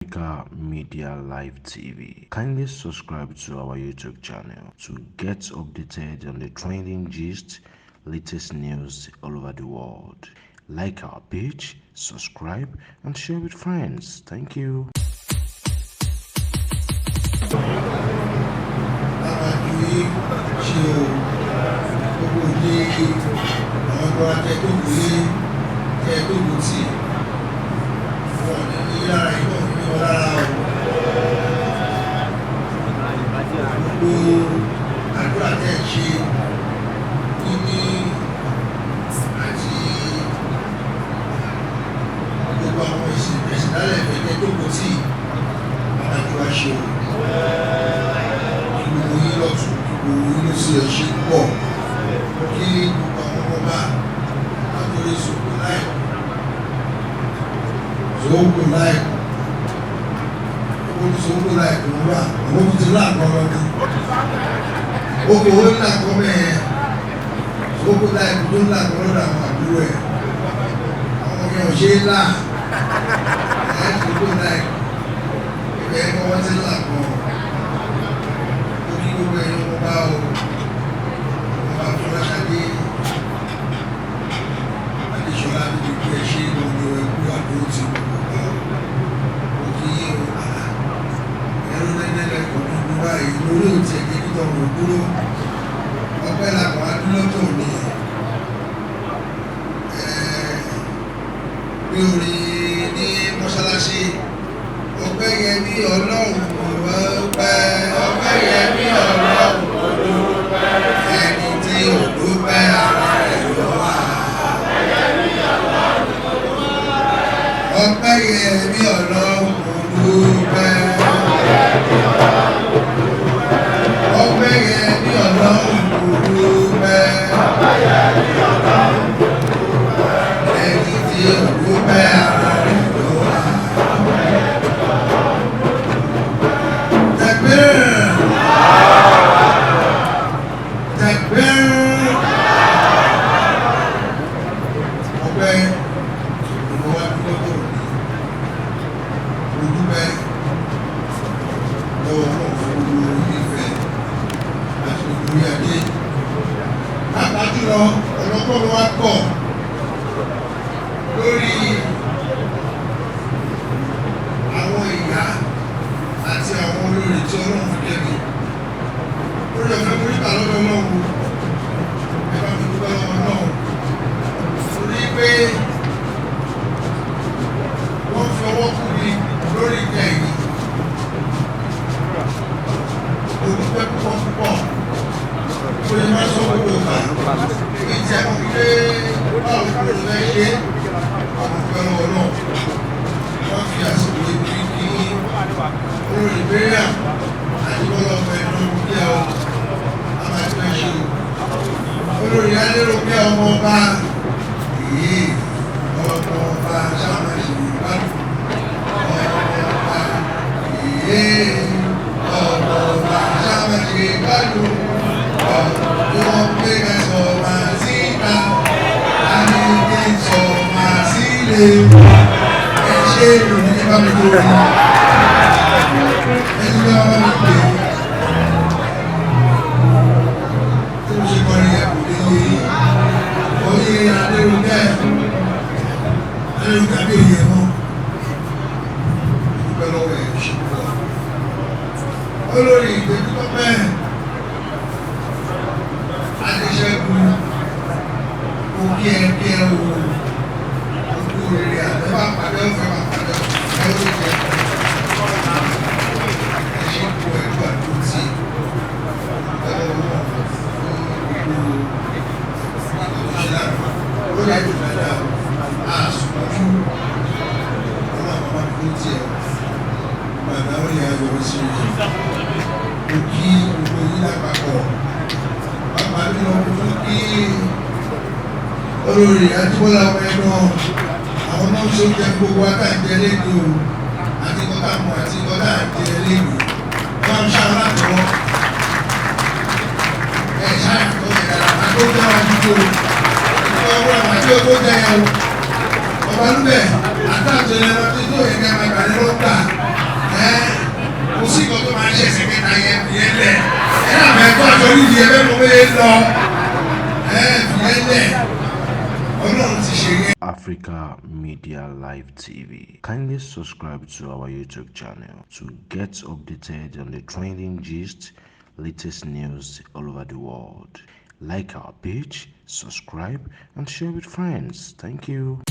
Africa Media Live TV. Kindly subscribe to our YouTube channel to get updated on the trending gist, latest news all over the world. Like our page, subscribe, and share with friends. Thank you. Láwọn ṣe o gbogbo ní àwọn ọgbọ́n tẹ tó kù lé tẹ tó kù tì wọn ní ní lára iná ní wọn lára o. Gbogbo àdúrà tẹ ṣe níní àti gbogbo àwọn ìsìn ìsìnlẹ̀ tẹ tó kù tì àmàjọ wa ṣe o. Gbogbo yín lọ́tún, gbogbo yín ló sì ẹ̀ ṣe pọ̀ kí gbogbo àwọn ọba látòrí sòkò láì sòkò láì owó ní sòkò láì kò ń wà àwọn tó ti láàkọ́ lọ́dún oko ó láàkọ́ bẹ́ẹ̀ sòkò láì kò tó láàkọ́ lọ́dọ̀ àwọn àbúrò ẹ̀ àwọn yẹn ò ṣe é là ẹ̀ sòkò láì ibẹ̀ kọ́ wọ́n ti láàkọ́. Ó kí gbogbo ẹ̀yin ọba o, ọba Fọláṣadé Adéṣọlá níbi kí ẹ ṣe lọ ní ẹkú àdúró tí gbogbo ọba o. Ó kí yín o. Àlà ẹrú lẹ́lẹ́lẹ́ kò ní gbogbo báyìí lórí òtí ẹ̀jẹ̀ kí tọrọ dúró ọpẹ́ làkàn adúlọ́tò ní bí orin ní mọ́ṣáláṣí. Ọpẹ́ yẹ bí Ọlọ́run kò ọpẹ́, ọpẹ́ yẹ bí Ọlọ́run kò dúpẹ́, ẹni tí ò dúpẹ́ ara rẹ̀ ló wà. Ọpẹ́ yẹ bí Ọlọ́run kò dúpẹ́, ọpẹ́ yẹ bí Ọlọ́run kò dúpẹ́, ẹni tí ò dúpẹ́ ara rẹ̀ ló wà. Takbir! Takbir! Ọpẹ́ ìwọ wá dúpẹ́ tó ní. Mo dúpẹ́ lọ́wọ́ náà fún gbogbo ìfẹ́ àti gbogbo orí adé. Pàápàá jùlọ ọ̀nàkọ́ mi wá pọ̀ lórí àwọn ìyá àti àwọn olórí tí Ọlọ́run fi kẹ́mi. Lórí ọ̀fẹ́ mo nígbà lọ́dọ̀ Ọlọ́run, ẹ bá mi dúpẹ́ lọ́wọ́ náà. Torí pé wọ́n fi ọwọ́ kú mi lórí ìtẹ̀ yìí. Mo dúpẹ́ púpọ̀ púpọ̀. Mo lè má sọ gbogbo ìgbà. Èyí tí a mọ̀ pé báwo ni mo fẹ́ ṣe é, àwọn dúpẹ́ lọ́wọ́ náà. Wọ́n fi àsìkò ibi kí olórí Mariam àdìbọ́lá ọmọ ẹ̀dùn bí ẹ o, àmàtí ṣe o. Olórí Adéròkè ọmọ ọba èyí ọmọ ọba sáwọn ṣe ìbádùn ọmọ ọba èyí ọmọ ọba sáwọn ṣe ìbádùn ọmọ wọn pé ká sọ máa síta àníkè sọ máa sílé ẹ ṣe ìròyìn ní bá mi tó rí ẹni bá wà mí pè é tí mo ṣe kọrin ẹ̀ kò lè yé yín. Oyè Adéròkè Adéròkè àbí òye mọ́ ìdúpẹ́ lọ́wọ́ ẹ̀ ṣe púpọ̀. Olórí Ìgbẹ́jútọ́pẹ́ Adéṣẹ́gun òkè ẹ̀kẹ́ o, òkú rere àtẹ́bà pàdé ọ̀fẹ́ máa pàdé ọ̀fẹ́ ó jẹ ẹ ṣe kó ẹ̀kú àdótì ìdúpẹ́ lọ́wọ́ fún gbogbo ó yẹ kó dáadáa àsùnmọ́jú ọlọ́run bàbá mi ló tiẹ̀ bàbá ó yẹ ayọ̀ sí i. Mo kí gbogbo yín lápapọ̀, bàbá mi lọ mo tún kí olórí Ajíbọ́lá ọmọ ẹ̀dán àwọn náà ń ṣoúnjẹ gbogbo akáǹjẹ lẹ́nu o àti kọ́tà mọ̀ àti kọ́tà jẹ lẹ́nu wọ́n ń ṣàwọn àtọwọ́ ẹ̀ ṣáà tó yẹ dáadáa àti ó jẹ́ wájú tó ọwọ́ àwọn àti owó jẹ ẹ o ọba lúbẹ̀ àtàtò ẹran tí tó yẹ kẹ́ máa gbà ní lọ́gbà. Ẹ fẹ́ mọ bóyá ń lọ, ẹ fìyẹn lẹ̀, Ọlọ́run ti ṣe yẹn. Africa Media Live TV. Kindly subscribe to our YouTube channel to get updated on the trending gist, latest news all over the world. Like our page, subscribe, and share with friends. Thank you.